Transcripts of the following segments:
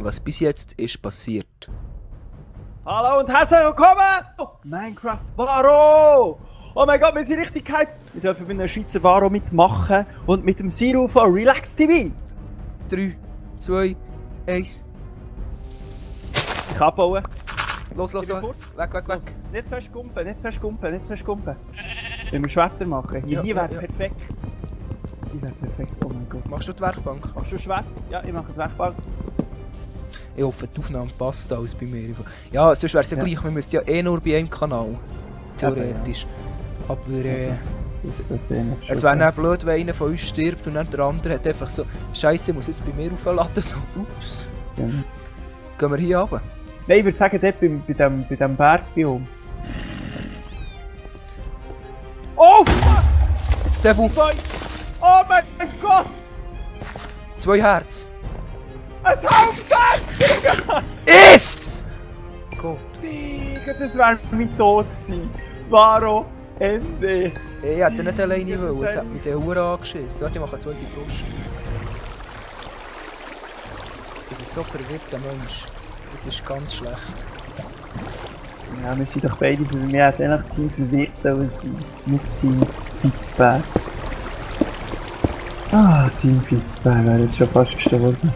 was bis jetzt ist passiert. Hallo und herzlich willkommen! Oh, Minecraft Varo! Oh mein Gott, wir sind richtig hyped! Wir dürfen mit einem Schweizer Varo mitmachen und mit dem Zero von Relax TV! 3, 2, 1. Ich abbauen. Los, weg. Nicht zu fest gumpen, nicht zu fest gumpen, nicht zu fest gumpen. Wenn wir Schwerter machen. Hier, hier wäre perfekt. Hier wäre perfekt, oh mein Gott. Machst du die Werkbank? Machst du Schwert? Ja, ich mache die Werkbank. Ich hoffe, die Aufnahme passt alles bei mir. Ja, sonst wäre es ja gleich, wir müssten ja eh nur bei einem Kanal. Theoretisch. Aber es wäre dann blöd, wenn einer von uns stirbt und dann der andere hat einfach so Scheiße, ich muss jetzt bei mir aufladen. So, ups. Ja. Gehen wir hier runter? Nein, ich würde sagen, dort bei dem Bergbiom. Oh! Sebu! Oh mein Gott! 2 Herz! Ein Hauptherz, Digga! Ist! Gott! Digga, das wäre mein Tod gewesen. Varo, Ende. Ich hätte nicht alleine wollen, es hat mich der Hure angeschissen. Warte, ich mache jetzt mal die Brust. Ich bin so verwirrter Mensch. Das ist ganz schlecht. Ja, wir sind doch beide für mich hat eigentlich Team verwirrt sollen sein. Nicht Team Fitzberg. Ah, Team Fitzberg wäre jetzt schon fast gestorben.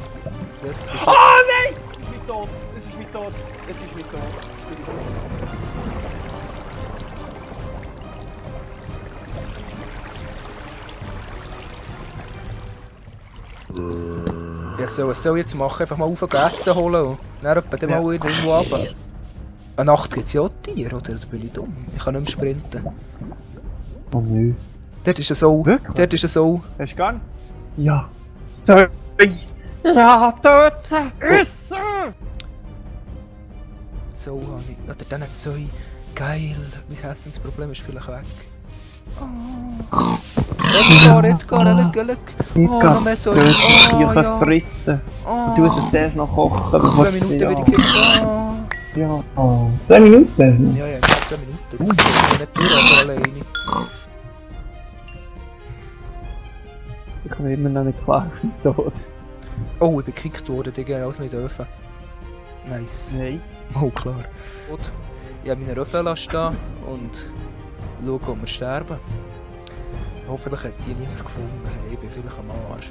Oh nein! Das ist mein Tod! Das ist mein Tod! Das ist mein Tod. Ja, was soll ich jetzt machen? Einfach mal Essen holen und dann etwa mal irgendwo runter. Eine Nacht gibt es ja auch Tiere, oder? Da bin ich dumm. Ich kann nicht mehr sprinten. Oh nö. Dort ist ein Sau. Dort ist ein Sau. Hast du gegangen? Ja. Sorry. Ja, töten! Essen! So habe ich. Oder dann hat es so ein. Geil. Mein Essensproblem ist vielleicht weg. Edgar. Oh, noch mehr so. Ich kann frissen. Du musst jetzt erst noch kochen. 2 Minuten wieder kippen. Ja. Oh. 2 Minuten? Ja, 2 Minuten. Das ist nicht durch, aber alleine. Ich komme immer noch nicht klar auf den Tod. Oh, ich bin gekickt worden, Digga, alles nicht dürfen. Nice. Nein. Oh, klar. Gut. Ich habe meine Röffel stehen und schaue, ob wir sterben. Hoffentlich hat die niemand gefunden. Hey, ich bin vielleicht am Arsch.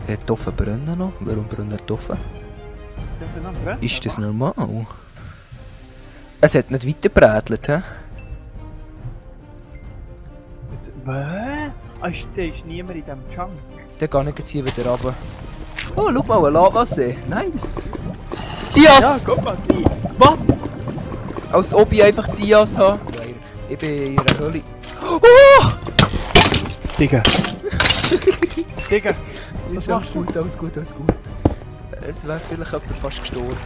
Die Ofen brennen noch? Warum brennen die Ofen? Ist das normal? Es hat nicht weitergebrätelt, hä? Was? Da ist niemand in diesem Chunk. Dann gehe ich jetzt hier wieder runter. Oh, schau mal, ein Lavasee. Nice. Dias! Ja, guck mal, die. Was? Als ob ich einfach Dias habe. Ich bin in einer Höhle. Oh! Digga. Digga. Ist alles gut, alles gut, alles gut. Es wäre vielleicht jemand fast gestorben.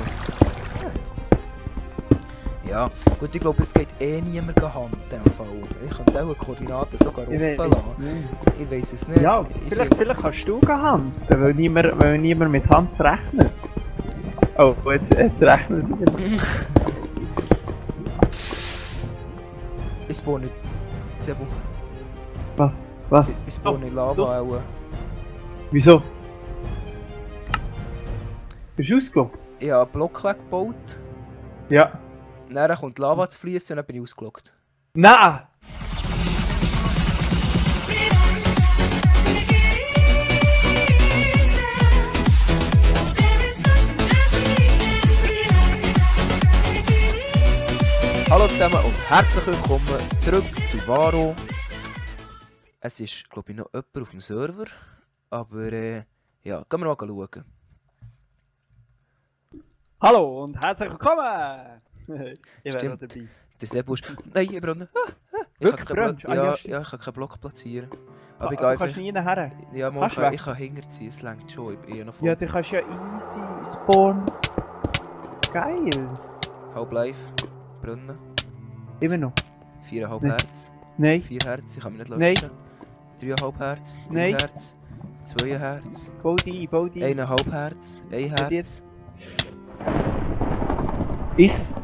Ja, gut, ich glaube, es geht eh niemand Hand in dem Fall. Ich kann diese Koordinaten sogar offen lassen. Ich weiß es nicht. Ja, vielleicht kannst du Hand, weil niemand mit Hand rechnet. Oh, jetzt rechnen sie wieder. Ich spawne nicht. Sebu. Was? Ich spawne nicht Lava auch. Wieso? Bist du ausgelockt? Ich habe einen Block weggebaut. Ja. Dann kommt Lava zu fließen und dann bin ich ausgelockt. Nein! Hallo zusammen und herzlich willkommen zurück zu Varo. Es ist, glaube ich, noch jemand auf dem Server. Aber ja, gehen wir mal schauen. Hallo und herzlich willkommen! Ich wäre dabei. Der Sebu ist... Nein, ich brenne. Wirklich brennst? Ja, ich kann keinen Block platzieren. Aber ich du kannst nie nachher? Ja, mal, ich kann hinterziehen, es reicht schon. Ich bin noch voll. Ja, du kannst ja easy spawnen. Geil! Halb live. Brennen. Immer noch? 4,5 Herz. Nein. 4 Herz, ich kann mich nicht Nein. löschen. 3,5 Herz. 3 Nein. Herz. 2 Herz. Bau die. 1,5 Herz. 1 Herz. Jetzt. Ist.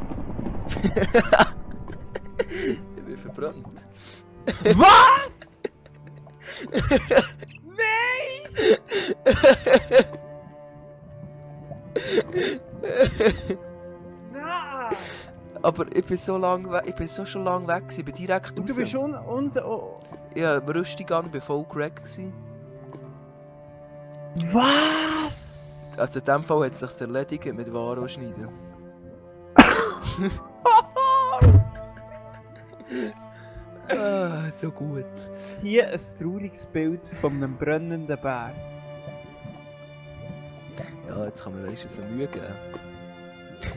Ich bin verbrannt. Was? Nein! Nein! Aber ich bin so lang weg, ich bin so schon lange weg gewesen, ich bin direkt Und du raus. bist schon unser... Oh. Ja, im Rüstigang, ich war voll Crack gewesen. Was? Also in dem Fall hat es sich erledigt mit Varo schneiden. Ah, so gut. Hier ein trauriges Bild von einem brennenden Bär. Ja, jetzt kann man wenigstens so Mühe geben.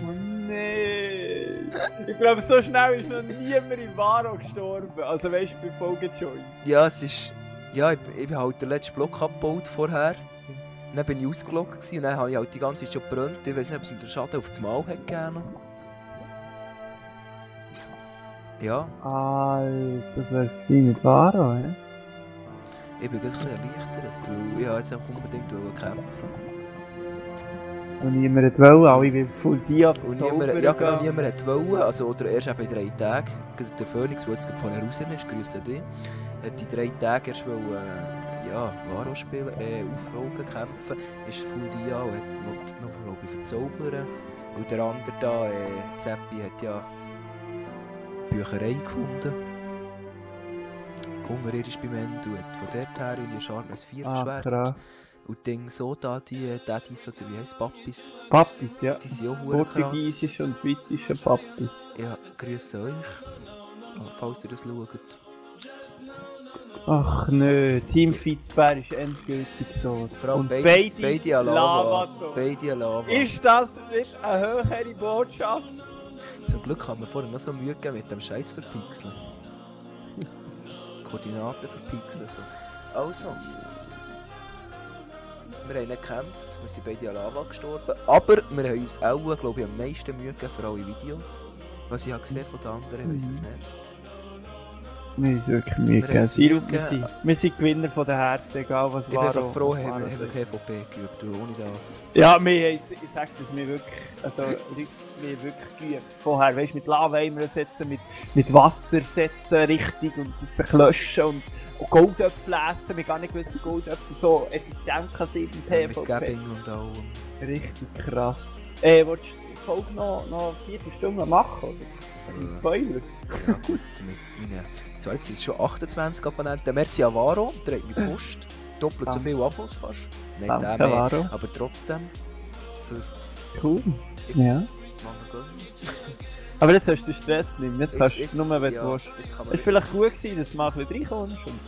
Oh nein! Ich glaube, so schnell ist noch niemand in Varo gestorben. Also weißt du, bei Folgejoint. Ja, es ist... Ja, ich bin halt den letzten Block abgebaut vorher. Dann bin ich ausgeloggt gewesen, und dann habe ich halt die ganze Zeit schon gebrannt. Ich weiß nicht, ob es mir den Schaden auf das Mal hat gegeben. Ja, Alter, das wär's mit Varo, hä? ich bin gleich ein bisschen erleichtert, weil ich jetzt auch unbedingt kämpfen. Und niemand wollte, alle wie voll Dia Und niemand, ja genau, niemand hat wollen, also oder erst eben in 3 Tagen. Der Phoenix, der jetzt gerade vorher raus ist, grüße dich, hat in 3 Tagen erst wollen, ja, Varo spielen, aufrogen, kämpfen, ist Full Dia und wollte noch, glaube ich, verzaubern. Und der andere da, Zeppi, hat ja Bücherei gefunden. Unterirdisch beim Ende und hat von dort her in die Sharpness 4 verschwert. krass. Und die Dinge so da, die Daddies oder wie heisst Pappis, Pappis, ja. die sind auch verdammt krass. Portugiesische und schweizische Pappis. Ja, grüße euch, falls ihr das schaut. Ach nö, Team Fitzbär ist endgültig tot. Vor allem Und beide an Lava. Lavatot. Beide an Lava. Ist das nicht eine höhere Botschaft? Zum Glück haben wir vorher noch so Mühe gegeben mit dem Scheiß verpixeln. Koordinaten verpixeln. So. Also. Wir haben nicht gekämpft, wir sind beide an Lava gestorben. Aber wir haben uns auch, glaube ich, am meisten Mühe gegeben für alle Videos. Was ich habe gesehen von den anderen, ich weiß es nicht. Wir sind wirklich Mühe gegeben. Wir sind Gewinner von den Herzen, egal was Ich bin einfach froh, haben wir PvP geübt, weil ohne das... Ja, ich sage das, wir wirklich, also, wir wirklich geübt. Vorher, weißt du, mit Lava-Eimer setzen, mit Wasser setzen, richtig, und das sich löschen und Goldöpfel essen. Wir gar nicht wissen, Goldöpfel so effizient kann sein im PvP. Mit Gabbing und allem. Richtig krass. Willst du die Folge noch 4 Stunden machen, oder? Spoiler. Ja gut, mit meinen... Zwar jetzt sind es schon 28 Abonnenten. Merci an Varo, der hat mich gepusht. Doppelt so viel Abos fast. Nein, 10 mehr, Varo. aber trotzdem. Für... Cool. Ja. Machen gönnen. Aber jetzt hast du den Stress nicht mehr. Jetzt kannst du Jetzt- nur, wenn ja, du willst. jetzt kann Es man war vielleicht gut gewesen, dass du mal ein bisschen reinkommst. Und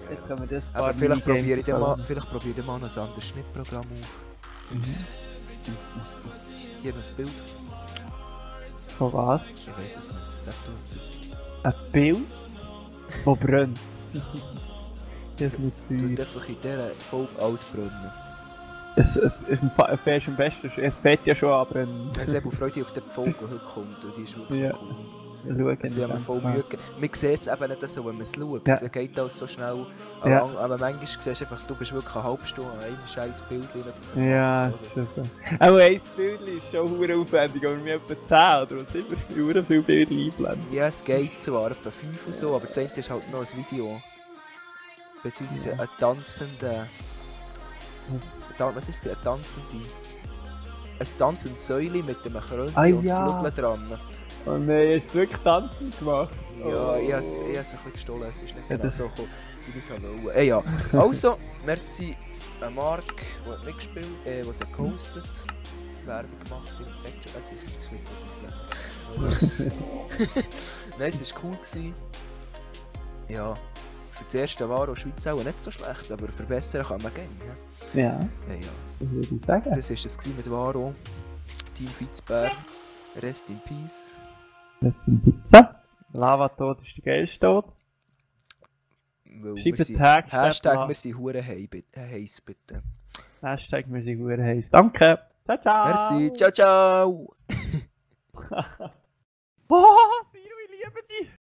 jetzt können wir das ein paar aber vielleicht Minigames probiere ich dann aufbauen. mal, ein anderes Schnittprogramm auf. Hier noch ein Bild. Von was? Ich weiß es nicht. Sag du etwas. Ein Pilz, der brennt. Das mit Du Feuer. einfach in dieser Folge alles brennen. Es fährst am besten. Es fährt ja schon an. Also ich freue mich auf die Folge, die heute kommt. Und die ist wirklich Ja. cool. Schauen. Also ich habe mir voll Mühe gegeben. Man sieht es eben nicht so, wenn man es schaut. Ja. Dann geht alles so schnell. Ja. Aber manchmal siehst du einfach, du bist wirklich eine halbe Stunde an einem scheiß Bild drin. Ja, das ist schon so. Auch ein Bild ist schon sehr aufwendig, aber wir etwa 10 oder was immer. Wir viele Bilder einblenden. Ja, es geht zwar etwa 5 und so, aber das eine ist halt noch ein Video. Beziehungsweise ein tanzender... Was ist das? Ein tanzendes Säule mit einem Krönchen und ja. Flügeln dran. Oh nein, hast du wirklich tanzend gemacht? Ja, ich habe es ein bisschen gestohlen, es ist nicht genau so gekommen, wie ich es wollte. Ja, also, merci an Marc, der hat mitgespielt, der es gehostet, Werbung gemacht im Text. Jetzt ist es nicht. Nein, es war cool gewesen. Ja, für das erste Varo Schweiz auch nicht so schlecht, aber verbessern kann man gerne. Ja, Ja, das würde ich sagen. das war es gewesen mit Varo. Team Fitzbär, Rest in Peace. Jetzt sind Pizza. Lavatot ist der geilste Tod. Weil Schreibt wir sind- Tag, Hashtag wir sind hure heiß bitte. Hashtag wir sind gut heiß. Danke. Ciao, ciao. Merci, ciao ciao! Boah, Siro, ich liebe dich.